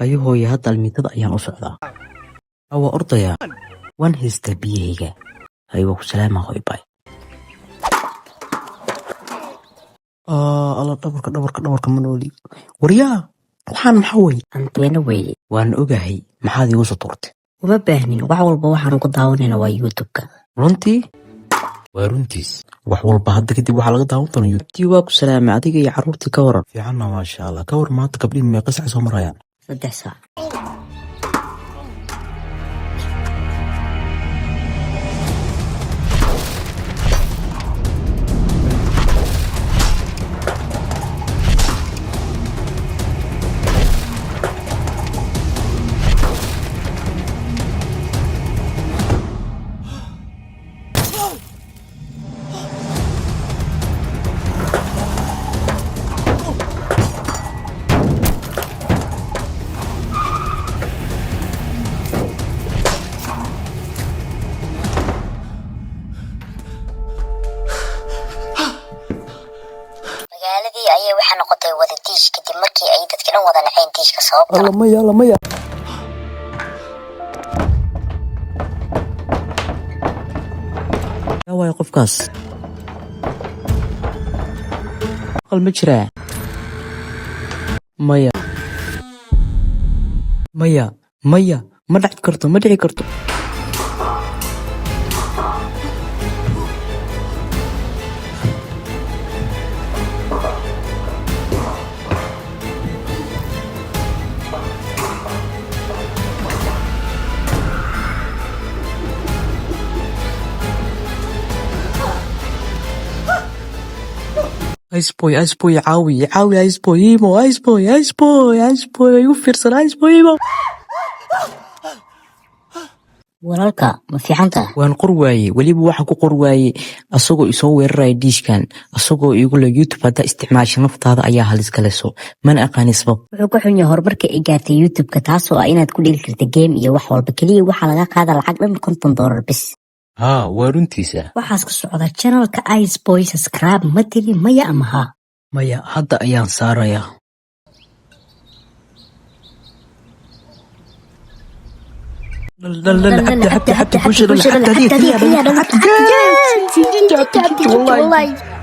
Ayo hooye, hadda almiitada ayaan u socdaa. Waa ordayaa. Waan haystaa biyahayga. Hay, waa ku salaama hooy, bye. Alla, dhabarka, dhabarka, dhabarka, ma nooli. Waryaa, waxaan maxaa wey? Anteena weeye. Waan ogahay, maxaad iigu soo tuurtay? Uma baahnin, wax walba waxaanu ku daawanayna waa YouTube-ka. Runtii waa runtiis, wax walba hadda kadib waxaa laga daawan doona YouTube. Tii waa ku salaamay, adiga iyo carruurtii ka waran? Fiicanna, maasha Allah. Ka war maanta gabdhihi meeqa sac soo marayaan? 3 saac. Magaaladii ayay waxaa noqotay wada diish kadib markii ay dadka dhan wada naceen diishka sababta. Alla maya, alla maya. Yaa waayo qofkaas? Aqal ma jiraa? Maya, maya, maya, ma dhaci karto, ma dhici karto. Iceboy, Iceboy, caawi, caawi, Iceboy, imo, Iceboy, Iceboy, Iceboy, igu fiirsan, Iceboy, imo. Walaalka, ma fiicantaa? Waan qor waayey, weliba waxaan ku qor waayey asagoo isoo weeraraya diishkan, asagoo igu le YouTube haddaa isticmaasha naftaada ayaa halis galeso. Mana aqaani sabab. Wuxuu ka xun yahay horumarka ay gaartay YouTube-ka, taasoo ah inaad ku dheli karta game iyo wax walba. Keliya waxaa laga qaada lacag dhan $50 bis. Haa, waa runtiisa. Waxaas ku socda channelka Iceboy. Subscribe ma tiri, maya ama haa? Maya, hadda ayaan saarayaa. Dhal, dhal, xabti, xabti, xabti, bulshada, xabti, adiga kaliya, dhal, xabti, wallahi.